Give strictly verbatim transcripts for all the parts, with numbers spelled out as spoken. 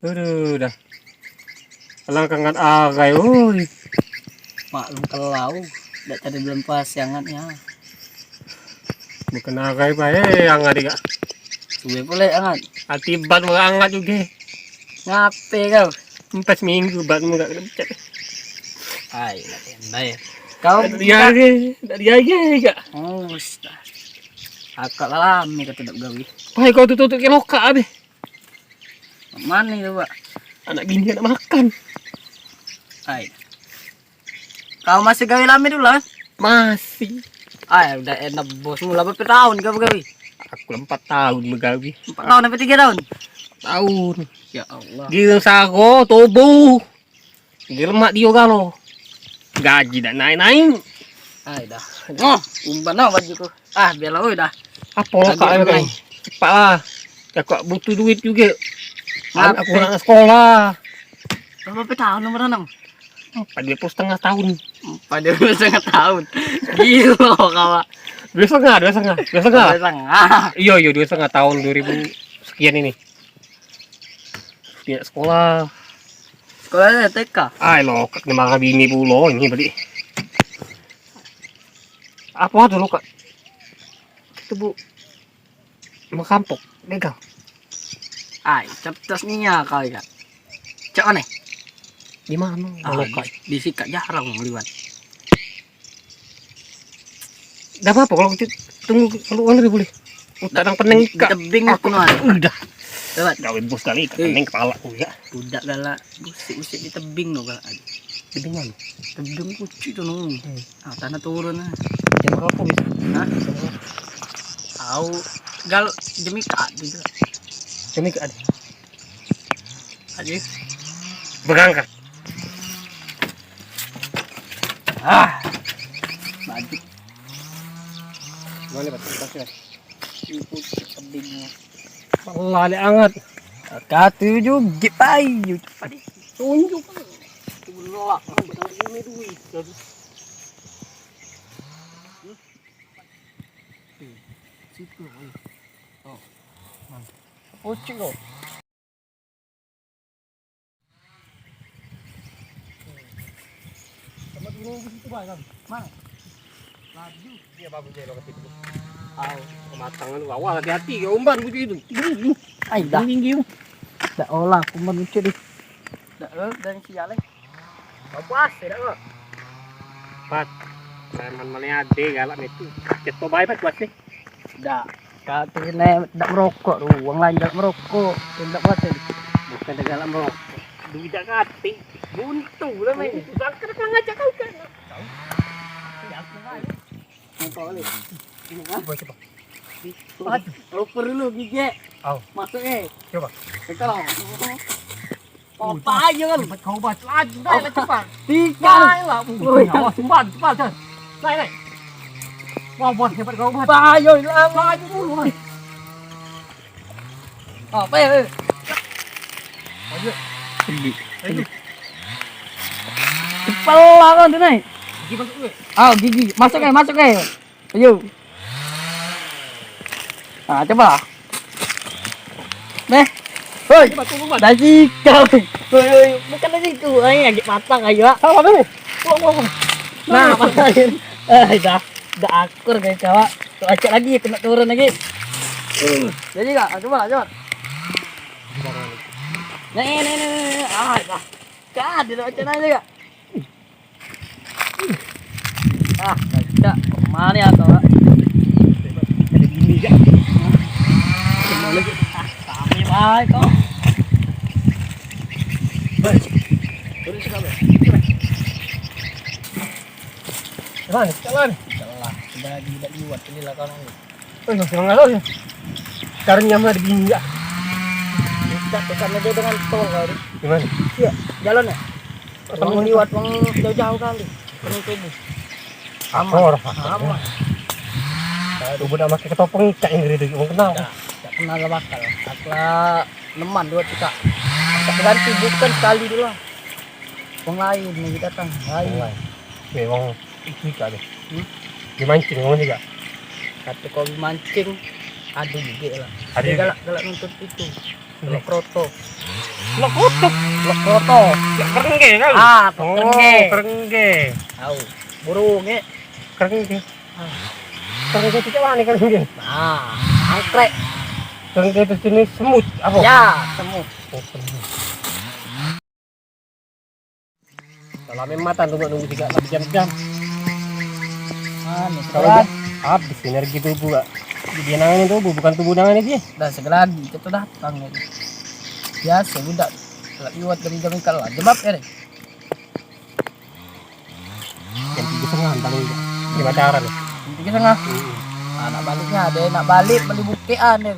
Aduh, dah. Alang kangat arai, oi. Maklum kelau, dak cari bulan puasa angatnya. Bukan arai bae angat, Kak. Suwe pule angat. Ati ban mula angat juga. Ngape kau? Empat minggu ban mula kena pecat. Ai, dak endai. Kau dak diage, dak diage, Kak. Oh, wis dah. Akak lami kata dak gawe. Pai kau tutup-tutup ke lokak habis. Mane tu, Pak? Anak bini nak makan. Ai. Kau masih gawe lame dulu, kan? Masih. Ai, udah enak bos mula berapa tahun kau begawe? Aku empat tahun begawe. Empat tahun apa tiga tahun? Tahun. Ya Allah. Di Sago, Tobo. Di lemak dio galo. Gaji dak naik-naik. Ai dah. Oh, umban lah bajuku. Ah, biarlah oi dah. Apa lo kak? Cepat lah. Ya kak butuh duit juga. Anak aku nak sekolah. Berapa tahun umur anak? Empat dua puluh setengah tahun. Empat dua puluh setengah tahun. Gila kau. Dua setengah, dua setengah, dua setengah. Dua setengah. Iyo iyo dua setengah tahun dua ribu sekian ini. Dia sekolah. Sekolahnya T K. Ai lo, kak nembang bini pulo ini beli. Apa dulu kak? Itu bu. Makampok, begal. Ai, cerdas nia kau ya. Cak mana? Di mana? Ah, di, di sikak jarang liwat. Dah apa-apa kalau kita tunggu kalau orang lebih boleh. Utak nang pening kak. Tebing aku nuan. Udah. Lewat. Gawe bos kali kak pening kepala aku ya. Budak galak. Busik-busik di tebing tu galak. Tebing mana? Tebing pucuk tu nung. Ah, tanah turun ah. Jam berapa bisa? Hah? Tahu. Gal jemik kat juga. Jemik kat. Aje. Berangkat. Ah. Maju. Mana batu? Batu. Pucuk tebingnya. Lali angat. Katu juga payu. Tunjuk. Tulak. Ini duit. Situ. Oh. Pucuk kau. Sama turun ke situ, Bang. Mana? Laju. Dia bagus je lokasi itu. Au. Kematangan lu awal hati-hati ke umban bucu itu. Ai dah. Tinggi tu. Dak olah umban bucu deh. Dak eh dan sial eh. Apa sih dak kok? Pat. Preman mane ade galak itu. Ceto bae pat kuat sih. Dak. Kak tu kene dak merokok tu. Wong lain galak merokok. Dak kuat tu. Bukan dak galak merokok. Duit dak katik. Buntu lah main. Buntu. Bangker kau ngajak kau kan. Tahu. Ya aku main. Apa ni? Coba, coba. Aduh. Oper dulu gigi. Au. Masuk eh. Coba. Tekan lah. Apa aja kan? Cepat kau bat laju dah lah cepat. Tiga. Dah lah. Ui. Awas umban cepat dah. Naik naik. Wah bos cepat kau bat. Ayo lah. Laju dulu. Apa ya? Ayo. Tinggi. Ayo. Kepala kan tu naik. Gigi masuk dulu. Ah gigi. Masuk eh, masuk eh. Ayo. Nah, coba. Neh. Hoi. Dah sikau. Hoi, hoi, bukan dah siku. Ai, agak matang ayo. Apa tu? Wah, wah, wah. Nah, matahin. Eh, dah. Dah akur guys, kawa. Tu acak lagi kena turun lagi. Jadi enggak? Coba lah, coba. Nih, nih, nih, nih. Ah, dah. Kak, dia nak macam mana kak? Ah, kacak. Kemana ya kau? Ada bini kak. Kemana kak? Ah, kami baik kau. Baik. Terus kau. Jalan, jalan. Jalan. Sudah di, di luar sini lah kau. Oh, iya, jangan ngalau ya. Sekarang nyampe ada bini ya. Dekat, dekat dia dengan tol kali. Gimana? Iya, jalan ya. Pas mau liwat, wong jauh-jauh kali. Penuh tubuh. Aman. Aman. Tubuh dah pakai ketopeng ikat yang gede-gede, wong kenal. Tak, tak kenal lah bakal. Aku lah neman dua tiga. Tak berganti, bukan sekali dulu lah. Wong lain lagi datang, lain. Wong lain. Oke, wong itu ikat deh. Hmm? Dimancing wong juga. Kata kau mancing, Ado jugo lah. Ado jugo. Galak, galak nuntut itu. Lok kroto. Lok kroto. Lok kroto. Lok kerengge kan? Ah, oh, kerengge. Kerengge. Au, burung, eh. Kerengge. Ah. Kerengge itu cak mano kerengge? Ah, angkrek. Kerengge itu jenis semut apa? Ya, semut. Oh, semut. Lame matan tu buat nunggu tiga jam-jam. Anu, sebelah. Habis energi tubuh, Kak. Jadi nangan tubuh, bukan tubuh nangan dia. Dah segelah lagi, kita datang ya. Biasa budak. Kalau iwat dari jam ikan lah, jebab ya deh. Jam tiga setengah paling enggak. Di pacaran. Jam tiga setengah. Hmm. Ah, nak baliknya ada, nak balik beli bukean ya.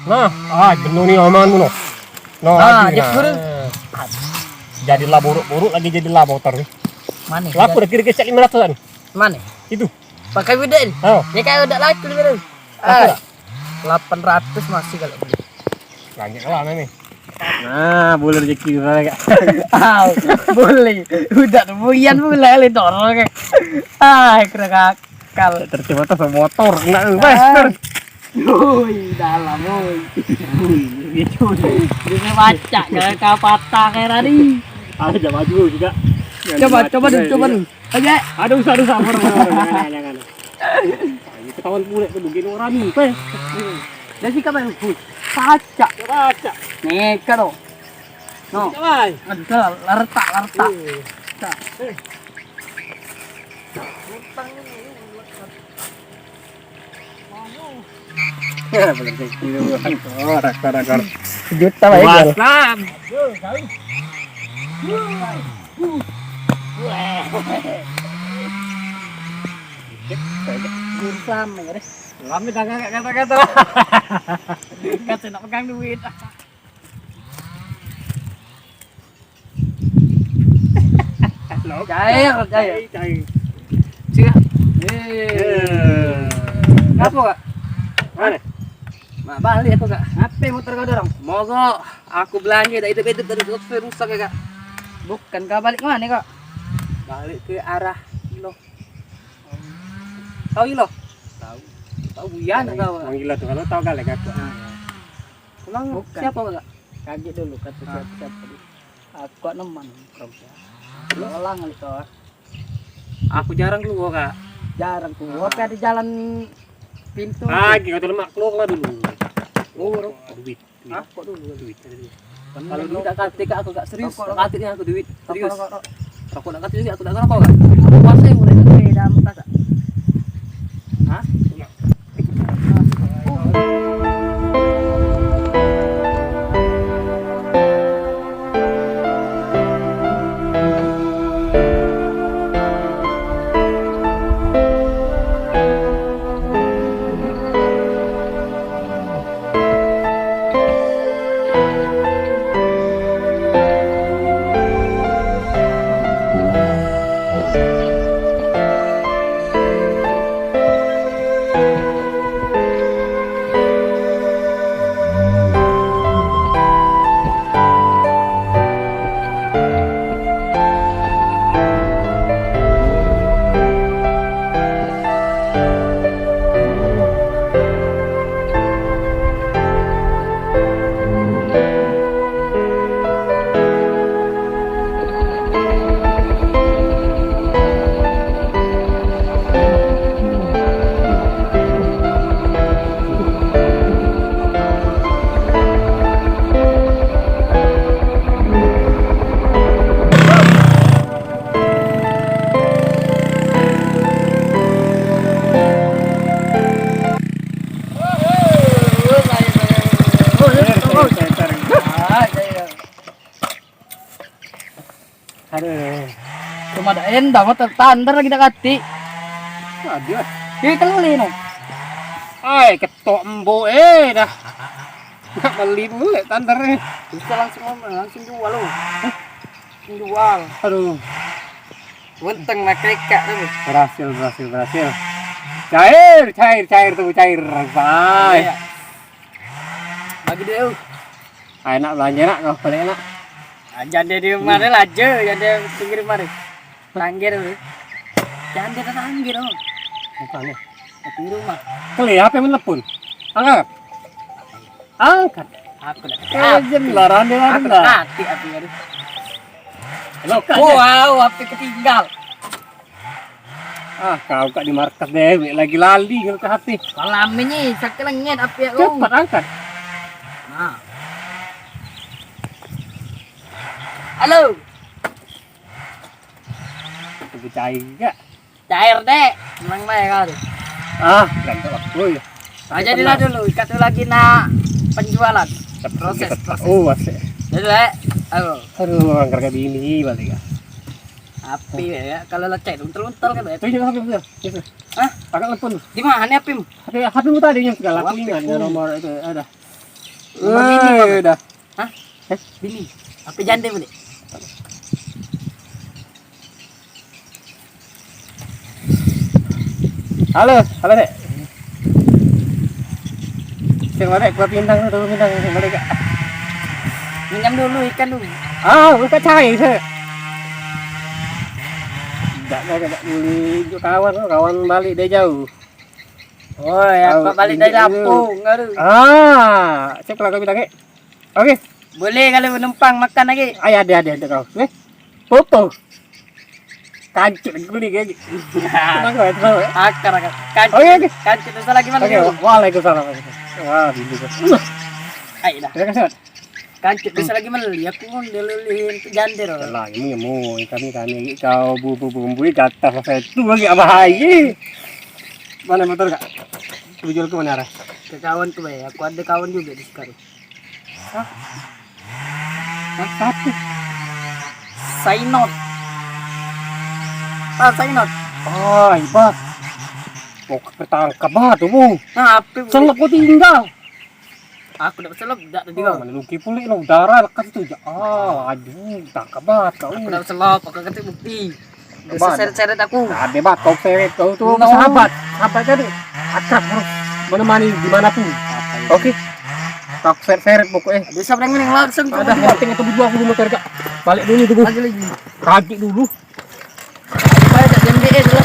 Nah, ah, jenuh ni omonganmu noh. Noh, ah, lagi, jep nah. Guru. Jadilah buruk-buruk lagi jadilah motor ni. Mana? Laku dah kira-kira lima ratus kan? Mana? Itu. Pakai budak ni? Oh. Ni kan budak laku ni baru. Laku ah, tak? Lapan ratus masih kalau beli. Banyak lah ni. Nah, boleh rezeki sana, Kak. Au, boleh. Udah tu buyan boleh le dorong, Kak. Ah, kena kakal. Terus motor, motor kena tu. Wes, ah. Terus. Woi, dalam, woi. Woi, gitu. Dia baca ke kapatah kayak tadi. Ada jam maju juga. Coba, coba dulu, coba dulu. Aja. Aduh, usah, usah, usah. Jangan, jangan, jangan. Ini ketahuan pulek tu, begini orang ni. Pe. Dah sikap bae, Bus. Pacak. Pacak. Neka tu. No. Sikap bae. Ada, lah retak, lah retak. Eh. Tak. Eh. Ya, belum safety dulu. Oh, rakor, rakor. Sejuta bae, Jal. Puasan. Jurusan ya deh. Lami tangan kata-kata. Kata nak pegang duit. Cair, cair. Cair, cair. Sini. Eh. Ngapo, Kak? Mane? Mak balik aku, Kak. Ngape motor kau dorong? Mogok. Aku belanje dak idup-idup tadi, rusak ya, Kak. Bukan, kau balik ke mane, Kak? Balik ke arah Ilo. Tahu Ilo? Tahu. Tahu Buyan kau, Kak? Wong Ilo tu kalau tahu kali, Kak. Nah. Emang bukan. Siapa, Kak? Kaget dulu, kata ah. Siapa-siapa tadi. Aku kak neman perempuan. Terus? Ulang kali kau. Aku jarang keluar, Kak. Jarang keluar, ah. Tapi ada jalan pintu. Ah, kau tu lemak keluar lah dulu. Oh, duit, duit. Hah? Kok dulu? Duit, duit. Kalau duit tak katik, Kak, aku gak serius. Rokok, tak katik ni aku duit. Serius. Rokok, rokok, rokok. Rokok nak kasih aku tak ngerokok kan? Aku puasa yang mulai. Eh, dah muka tak? Hah? Aduh. Cuma ada endang, motor tander lagi dak katik. Aduh. Ini teluli no. Ai, ketok embo eh dah. Nak beli pulek tander eh. Bisa langsung ngomong, langsung jual lo. Hah? Langsung jual. Aduh. Unteng lah kekak tu. Berhasil, berhasil, berhasil. Cair, cair, cair tu, cair. Bye. Iya. Bagi dia tu. Ah, enak belanja nak kau, paling enak. Ah, jande di rumah ni lah, je, jande pinggir rumah ni. Tanggir tu. Jande tetangga tu. Bukan ya. Di rumah. Kali H P menelpon. Angkat. Angkat. Aku dah. Eh, jem lah, rande lah. Aku dah mati aku tadi. Halo, Kak. Wow, H P ketinggal. Ah, kau kak di markas dewek lagi lali kau ke H P. Malam ni, sakit lengit H P aku. Cepat angkat. Nah. Halo. Aku percaya gak? Cair, Dek. Menang bae kau tu. Ah, ganti waktu ya. Ah, jadilah dulu, ikat dulu lagi nak penjualan. Proses, proses. Oh, asik. Jadi, Dek. Aduh. Aduh, angker ke bini balik ya. Api ya, kalau lecet untel-untel kan, Dek. Itu juga H P betul. Itu. Hah? Pakai telepon. Di mana H P-mu? H P, H P-mu tadi yang segala aku ingat ya nomor itu ada. Nomor ini, Bang. Eh, dah. Hah? Eh? Bini. Apa jande, Dek? Halo, halo, Dek. Sing balik kuah pindang tu, pindang sing balik, Kak. Minjam dulu ikan dulu. Ah, buka cai, Dek. Dak, dak, dak boleh. Kawan, kawan balik dari jauh. Oh, ya, kau balik dari Lampung, baru. Ah, cek lah kau bilang, Kak. Oke. Boleh kalau numpang makan lagi. Ayo, ada, ada, ada kau. Eh, foto. Kancut lagi kulit lagi. Tenang kau, tenang kau. Akar, akar. Kancut. Oke, oke. Kancut, besar lagi mana? Oke, waalaikumsalam. Wah, bingung. Ayo dah. Ya, kasih. Kancut, besar lagi mana? Aku pun dulu jande tu. Lah, ini mau kami, kami kau bu bu bu bu gatal sampai tu lagi apa hai? Mana motor, Kak? Lu jual ke mana arah? Ke kawan ke bae. Aku ada kawan juga di Sekar. Hah? Hah? Siapa? Sainot. Ah, Sainot. Ah, hebat. Kau ketangkap bah tu, Bu. Nah, apa? Selep kau tinggal. Aku dak selep, dak tadi kau. Mana lungki pulik lo, darah lekat tu. Ah, aduh, tangkap bah kau. Aku dak selep, aku kata bukti. Seret-seret aku. Ada batok seret kau tu. No. Sahabat, sahabat kan akrab harus menemani dimanapun. Oke. Tak seret-seret pokoknya. Bisa berang ni langsung. Ada penting itu berdua aku dulu kerja. Balik dulu tu. Lagi lagi. Kaji dulu. Baik tak jam dia dulu.